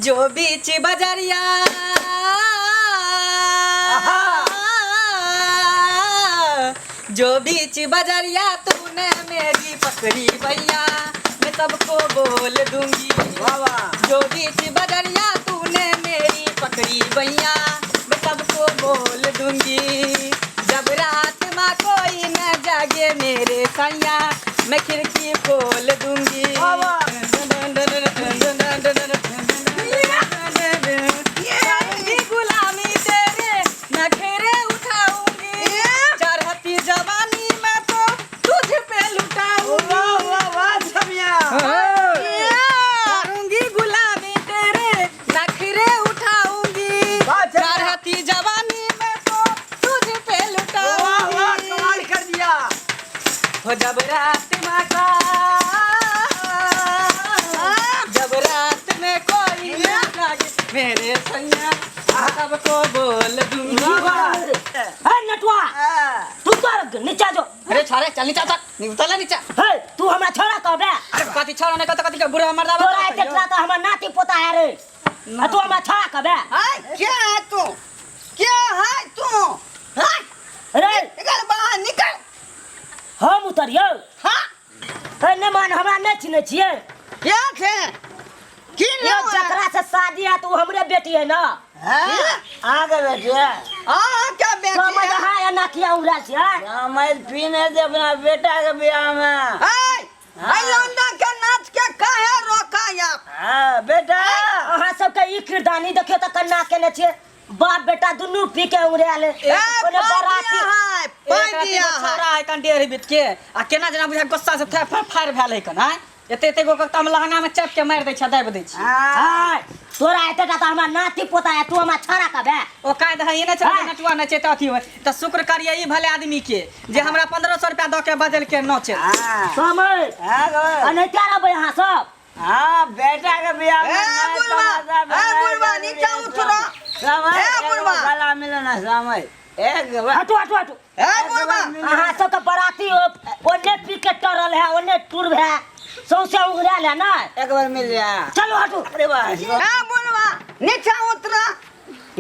जो बीच बजरिया, जो बीच बजरिया तूने मेरी पकड़ी भैया, मैं सबको बोल दूंगी। वाह वाह। जो बीच बजरिया तूने मेरी पकड़ी भैया, मैं सबको बोल दूंगी। जब रात माँ कोई न जागे मेरे सैया, मैं खिड़की खोल दूंगी। वाह वाह। करूंगी गुलामी तेरे नखरे उठाऊंगी, चढ़ती जवानी में तो तुझ पे लुटाऊंगी। वाह वाह वाह छमिया। करूंगी गुलामी तेरे नखरे उठाऊंगी, वाह, चलिए। चढ़ती जवानी में तो तुझ पे वाह वाह, लुटाऊंगी। कमाल कर दिया। हो जब रात में का, जब रात में कोई न जागे मेरे सैया, सबको बोल दूंगी। हे नटुआ, तू कर नीचा जो। अरे छोरे चल नीचा चल, उतर ले नीचा। हे तू हमरा छोड़ा कहबे? अरे कथी छोड़ा नहीं, कथी कथी के बुढ़ा मर्दा तोरा एते तो हमर नाती पोता है रे, आ तू हमरा छोड़ा कहबे? हाय क्या है तू, क्या है तू? हाय रे निकल बाहर निकल। हम उतरियो? हाँ। हे नहीं मान, हमरा नहीं चिन्है छियै। क्या छे की यो नाम है? जकरा से शादी है तो हमरे बेटी है ना। हाँ? आगे बेटी है। हाँ, क्या बेटी समझ है? हाँ या ना किया उड़ा छियै? समझ पीने दे अपना बेटा के बियाह में। हाय हाय लौंडा के नाच के काहे रोका आप? हाँ बेटा। अहाँ सबके ई किरदानी देखियो तऽ कन्ना केने छियै, बाप बेटा दुनू पी के उड़ायल। ए, ओने पाइ बराती दिया है, पाइ दिया है। छोरा है कन डेढ़ बीत के आ केना जेना बुझा गुस्सा से फायर फायर भेल है कन। आय एते एते गो के हम लहंगा में चाप के मारि दै छै, दाबि दै छै। हाय तोरा एतेटा तऽ हमरा नाती पोता है, तू हमरा छोड़ा कहबे? ओ काहे दह एने छै हाँ। नटुआ नचे तऽ अथी होय तऽ शुक्र करिए ई भले आदमी के जे हमरा 1500 रुपया दऽ के बदल के नचे। हाँ समय हाँ गो। अनैते रहबै अहाँ सब। हाँ बेटा के बियाह में ए, नाच बुढ़वा, तमाशा ए, बनाए बुढ़वा, जरूरी नीचा है। उतरो। समय ए, एगो बुढ़वा। गला मिलो ना समय एक बार। हटू हटू हटू। ए बुढ़वा, अहाँ सबके बराती ओने पी के टरल है, ओने टूर है, सौंसे उगड़ायल है ना। एक बार मिल जा। चलू हटू। अरे वाह। ए बुढ़वा, नीचा उतरो,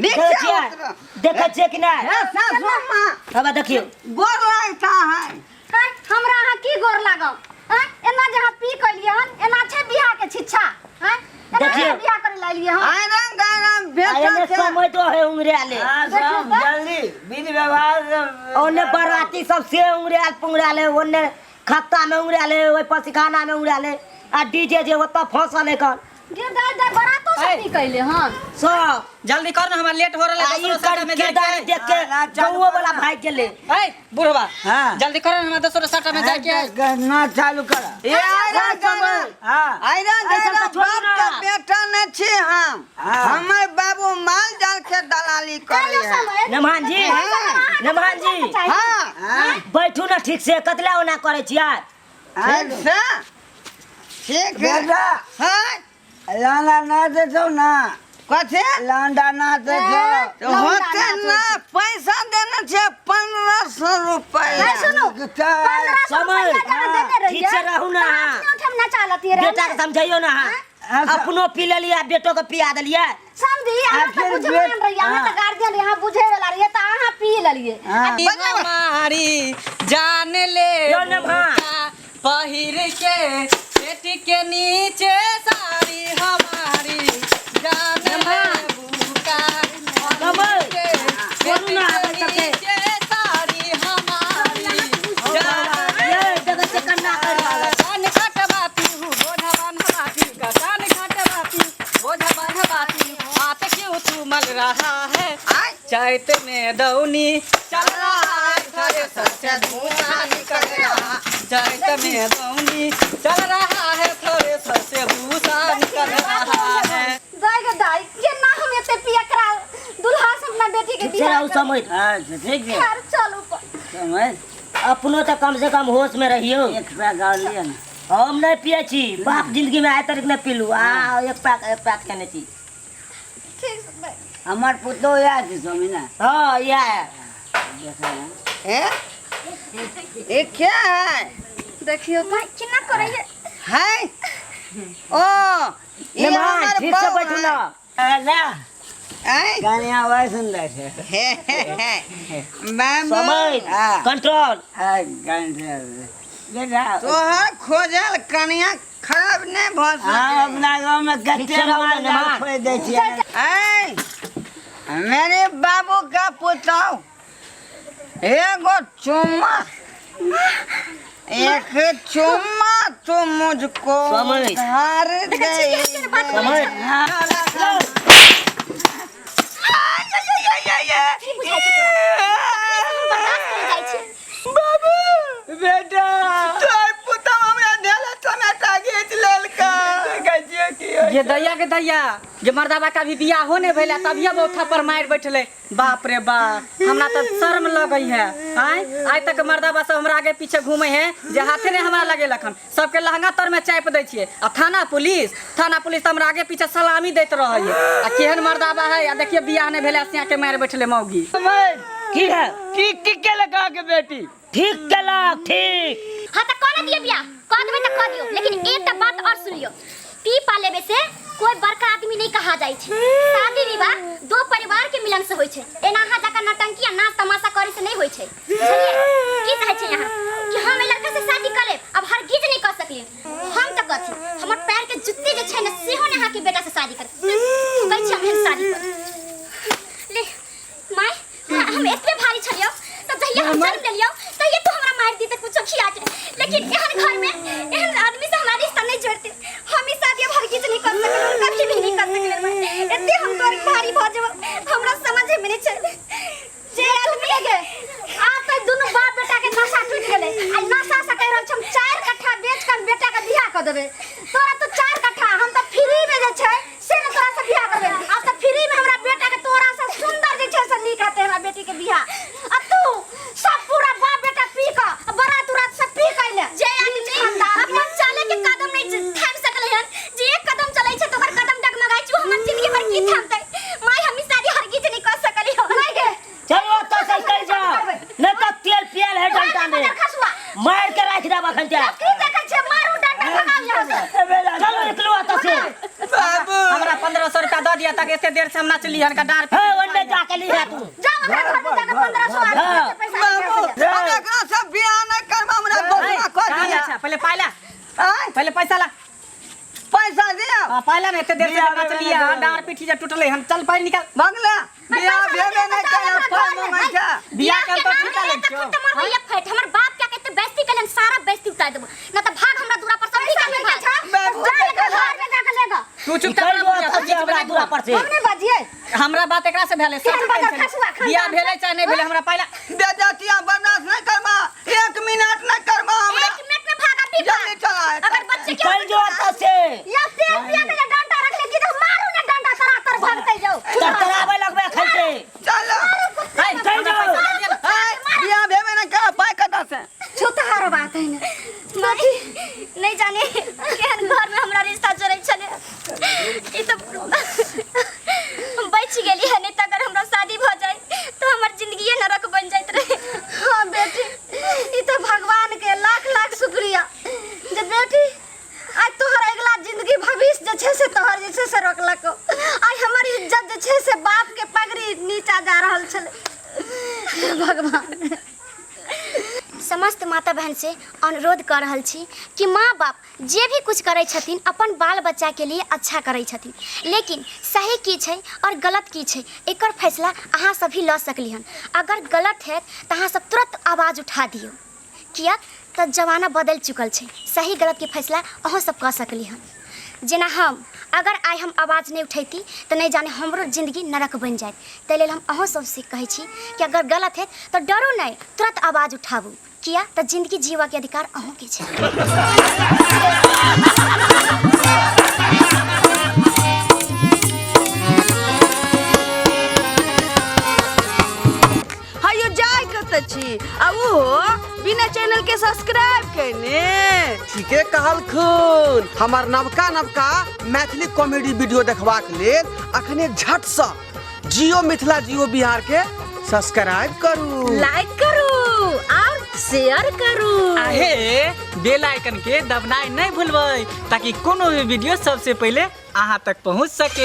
देखै नीचा छियै? उतरो। देखै छियै कि नहि? ए सासू माँ, हबा देखियौ। गोर लगता है। आँय, हमरा अहाँ की गोर लागब? आँय, एना जे अहाँ पी कलियै हन, एना छै बियाह के छिच्छा? आँय, एना देखियौ। अहाँ बियाह करै लए एलियै हन? आयरन गरम आ बेटा एने के समय तो है उंगड़ायले। हाँ देखियौ सब तऽ। जल्दी विधि व्यवहार से। ओने बराती सब से उंगड़ायल पुंगड़ायल है, ओने खत्ता में उड़ायल है, ओहि पसिखाना में उड़ायल है, आ डीजे जे ओतऽ फसल है कन। गे दाइ दाइ, बरातो सब पी कइले हन। सब जल्दी कर ना, हमरा लेट हो रहल आ है ई दोसरो कर साटा में जाए किरदानी के। देख के ना, चालू गौओ वाला कर ना। भाग गेलै। ए बुढ़वा, हाँ। जल्दी कर ना, हमरा दोसरो साटा में जाए के। ना चालू कर। ए आयरन गरम, हाँ आयरन ऐसा गरम तऽ छोड़ू बाप ना। के बेटा न छी हम। हाँ। हमर बाबू माल जाल के दलाली करे चलो है। समय। नमहान जी, नमहान जी, हाँ हाँ बैठू ना ठीक से, कतला ओना करै छियै? ठीक से, ठीक है। बेटा हाँ लांडा ना देतो ना। कथी? लांडा ना देतो। होते ना, पैसा देने छे 1500 रुपया। नहीं सुनू, 1500 समय। रुपया जहाँ देने रहियै, ठीक से रहू ना। तऽ अपने ओहिठाम नचा लतियै रहै बेटा ने। के समझाइयो ना अहाँ। अपनो पी लेलियै, बेटो के पिया देलियै। समझी, अहाँ तऽ आखिर बुझमान रहियै, अहाँ तऽ हाँ। गार्जियन रहियै, अहाँ बुझै वाला रहियै, तऽ अहाँ पी लेलियै। हाँ। हमारी जान ले यो नमहा। पहिर के पेट के नीचे साड़ी हमारी जान ले भूखा, कमल, के छोड़ू पेट ना के आबै सबके। नीचे साड़ी हमारी जान ये देखै छियै कन्ना करि रहल है। कान खटवाती हूँ बोझा बांधवाती का, कान खटवाती बोझा बांधवाती, हाथ क्यों तू मल रहा है? चैत में दौनी चल रहा है, थ्रेसर से धुआं निकल रहा। चैत में दौनी चल रहा है, थ्रेसर से भूसा निकल रहा है। दाइ गे दाइ, केना हम एते पिया करा दुल्हा से अपना बेटी के ठीक से बियाह रहू करब? समझ। अच्छा ठीक है। खैर चलू समझ। अपनो तऽ कम से कम होश में रहियो। एक पैक और लिया ना। हम नहीं पिए छी, बाप जिंदगी में आइ तक नहीं पीलू, आ एक पैक एक पैक केने छी। ठीक छै दाइ। हमार पुतो याद है स्वामी ना। हाँ इएह है। देखा है। ए ये क्या है? देखियौ तऽ केना करैया है ओ ई नमन हमर ठीक से बहू बैठू ना है। ना आँय? कनिया बड़ सुंदर छै हे हे हे बाबू समय हाँ। कंट्रोल हाँ, कंट्रोल। बेटा तोहर खोजल कनिया खराब नहि भऽ हम सकै अपना गाँव में ठीक कते से रहू माल ना, जाल खोज दै छियै ऐ मेरे बाबू का पुतौ एगो चुम्मा एक चुम्मा तो मुझको समय। उधार दे समय की बुझाइ छै तोरा? तखने से हम बर्दाश्त करै जाइ छी। बेटा तोहर पुतौ हमरा धेले टमाटा घीच लेलका देखै छियै की होइ ये दैया के दैया जे मर्दाबा का अभी बियाह हो नहीं भेला तभिए वो थप्पड़ मार बैठले बाप रे बाप हमरा तो शर्म लगई है आय आइ तक मर्दाबा सब हमरा आगे पीछे घूमे है जे हाथे नहीं हमरा लगे लखन सबके लहंगा तर में चापि दै छियै आ थाना पुलिस तऽ हमरा आगे पीछे सलामी दैत रहै है आ केहन मर्दाबा है आ देखिए बियाह नहीं भेला सिया के मार बैठले मौगी की है की की केलक अहाँके बेटी ठीक केलक ठीक हाँ तऽ कऽ ने दियौ बियाह कऽ देबै तऽ कऽ दियौ लेकिन एकटा बात और सुन लियौ पी पा लेबे से कोई बड़का आदमी नहीं कहा जाइ छै शादी विवाह दो परिवार के मिलन से होइ छै एना अहाँ जाकर नौटंकी आ नाच तमाशा करे से नहीं होइ छै बुझलियै की चाहै छै यहाँ कि हम एहि लड़का से शादी कर लेब अब हरगिज नहीं कर सकली हम तऽ कथी हमर पैर के जुत्ती जे छै ने सेहो ने अहाँके बेटा से शादी कर कहै छी हम एहन शादी कर ले माय हम एतबे भारी छलियौ तऽ जहिया हम जन्म लेलियौ तहिया तू हमरा मारि दी तऽ कुछो खिया के लेकिन एहन घर में एहन आदमी से हमरा रिश्ता नहीं जोड़ते हम ई शादी अब हरगिज नहीं कर सकलियौ कभी भी नहीं कर सकलियौ माय एते हम तोर भारी भऽ जेबौ हमरा समझे में नहीं छै जे आदमी गे आब तऽ दुनू बाप बेटा के नशा टूटि गेलै आ नशा से कहि रहल छी हम 4 कट्ठा बेच कऽ बेटा के बियाह कऽ देबै तोरा तऽ 4 कट्ठा हम तऽ फ्री में जे छै से ने तोरा से बियाह करबै आब तऽ फ्री में हमरा बेटा के तोरा से सुंदर जे छै से नीक हेतै हमरा बेटी के बियाह आ तू सब पूरा बाप बेटा पी कऽ आ बारात उरात सब पी कऽ अइले जे आदमी अपन चले के कदम नहीं थाम सकले हन जे एक कदम चलै छै तऽ ओकर कदम डगमगाइ छै ओ हमर जिंदगी भर की थामतै माय हम ई शादी हरगिज नहीं कर सकली हो नहीं गे चलो ओतऽ से निकलि जाओ नहीं तो तेल पियल है डंटा में खसुआ मार के राख देब अखन ते की देखै छै मारू डंडा भगाउ यहाँ से चलो निकलो ओतऽ से बाबू हमरा 1500 रुपया दऽ दिया ताकि एते देर से हम नाचली हन का डार हे ओन्ने जाके ली है तू जाओ हमरा घर में जाके 1500 आदमी के पैसा बाबू निकाल हम एकरा से बियाह नहीं करब हमरा दोसरा कऽ कहाँ दिया जाइ छै? पहिले पाइ ला आँय पहिले पैसा ला पैसा दिया आ, पाइ ला ने एते देर से नाचली हन डार पीठी जे टूटले हन चल पाइ निकाल भगला बियाह भेबे नहीं कयल पाइ मंगै छै बियाह के तो ठीक नाम ले ले तखन तऽ मरबै एक फैट हमर बाप क्या कहते बेइज्जती कलन सारा बेइज्जती उतार देबो ना तऽ भाग हमरा दूरा पर सब निकल के भाग बाबू जा लेकर घर में जाके लेगा तू चुपचाप निकल जो ओतऽ से हमरा दूरा पर से हम नहीं बजिए हमरा बात एकरा से भेलै केहन सच बजल कहै खसुआ छलै। खानदान बियाह भेलै चाहे नहीं भेलै हमरा पाइ ला बेजतिया बर्दाश्त नहीं करबा एक मिनट नहीं करबा हमरा एक मिनट में भागा भी जल्दी चला है। अगर बच्चे के निकल जो ओतऽ से या तेल पिया के जे डंडा रख ले कि तो मारू ना डंडा तरा तर भागते जाओ तरतराबै लगबै अखन से चलो है, निकल हमरा जाओ। पैसा दे दिया ना। आय, बियाह भेबे नहीं करा पाइ कतऽ से छुतहारो बात है ना माई नहीं जाने केहन घर में हमरा रिश्ता जोड़ै छलै ई तऽ हम बचि गेली है नहीं तऽ अगर हमरा शादी भऽ जाए तऽ हमर जिंदगिए नरक बन जाइत रहे हाँ बेटी ई तऽ भगवान के लाख लाख शुक्रिया जे बेटी आइ तोहर अगिला जिंदगी भविष्य जे छै से तोहर जे छै से रोकलक आइ हमर इज्जत जे छै से बाप के पगड़ी नीचा जा रहल छलै भगवान समस्त माता बहन से अनुरोध कर रहल छी कि माँ बाप जे भी कुछ करै छथिन अपन बाल बच्चा के लिए अच्छा करै छथिन लेकिन सही की छै और गलत की छै एकर फैसला अहाँ सब ही लऽ सकली हन अगर गलत है तऽ अहाँ सब तुरंत आवाज़ उठा दियौ किया तऽ जमाना बदलि चुकल छै सही गलतके फैसला अहूँ सब कऽ सकली हन जेना हम अगर आइ हम आवाज नहि उठैती तऽ नहि जाने हमरो जिंदगी नरक बनि जाइत ताहि लेल हम अहूँ सबसँ कहै छी कि अगर गलत हैत तऽ डरू नहि तुरंत आवाज उठाबू किया तऽ जिंदगी जीवऽके अधिकार अहूँके छै हयो जाय कतऽ छी आ ओहो बिना चैनल के सब्सक्राइब केने ठीके कहलखुन हमर नवका नवका मैथिली कॉमेडी वीडियो देखबाक लेल अखने झटसँ जियो मिथिला जियो बिहार के सब्सक्राइब करू लाइक करू और शेयर करू। आहे बेल आइकन के दबनाई नहीं भूलबै ताकि कोनो भी वीडियो सबसे पहले अहाँ तक पहुँच सके।